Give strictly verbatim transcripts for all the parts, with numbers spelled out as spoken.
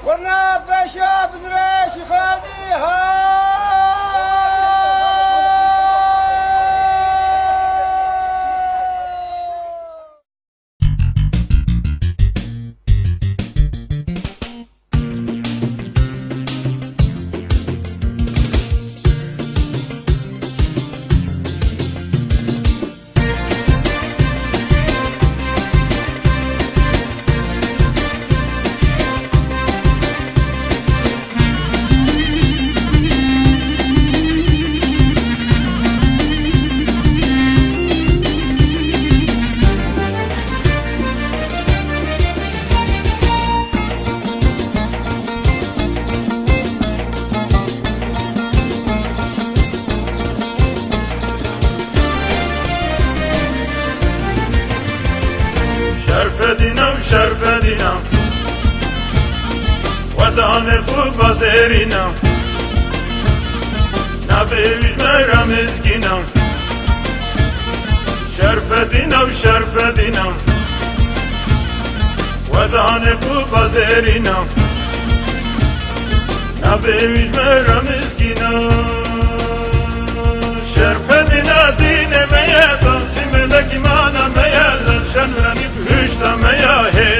Xurna peşa bizre şixadî ha. Şerfedîna û şerfedîna, wetanê xwe bazêrîna, navê wî ji me re mizgîna. Şerfedîna û şerfedîna, wetanê xwe bazêrîna, navê wî ji me re mizgîna. Şerfedîna dînê me ye, tansî melekî mana me ye, lal şen renî bihişta me ya hê.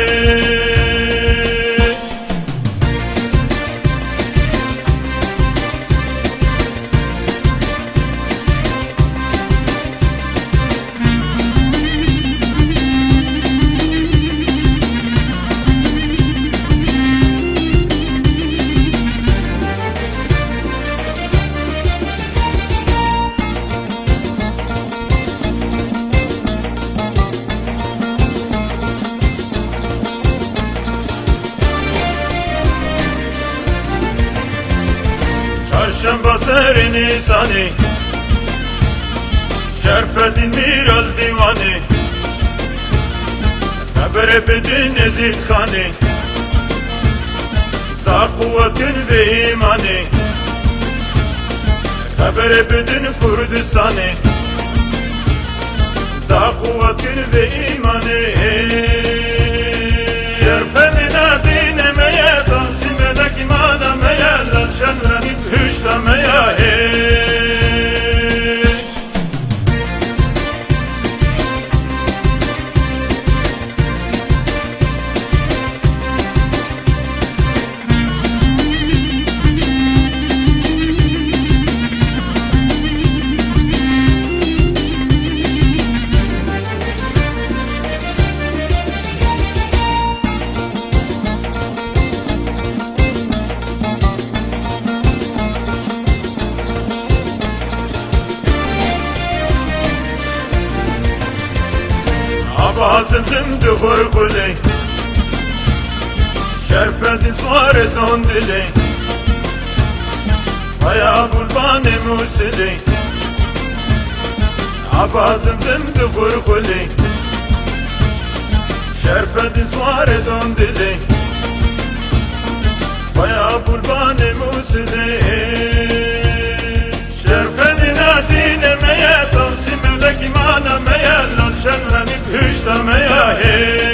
Çarşemba serê Nîsanê, Şerfedîn Mîral Dîwanê, xeberê bidin Ezîd Xanê, da quwetin vê îmanê, xeberê bidin Kurdistanê, da quwetin vê îmanê. Şerfedîna dînê me ye, tansî melekî mana me ye, lal şen renî bihişta me ya hê. Ava Zimzim di xurxulê, Şerfedîn Suwarê Dondilê, Paya Bulbanê Mûsilê, Ava Zimzim di xurxulê, Şerfedîn Suwarê Dondilê, Paya Bulbanê Mûsilê. Şerfedîna dînê me ye, tansî melekî mana me ye, lal şen renî bihişta me ya hê.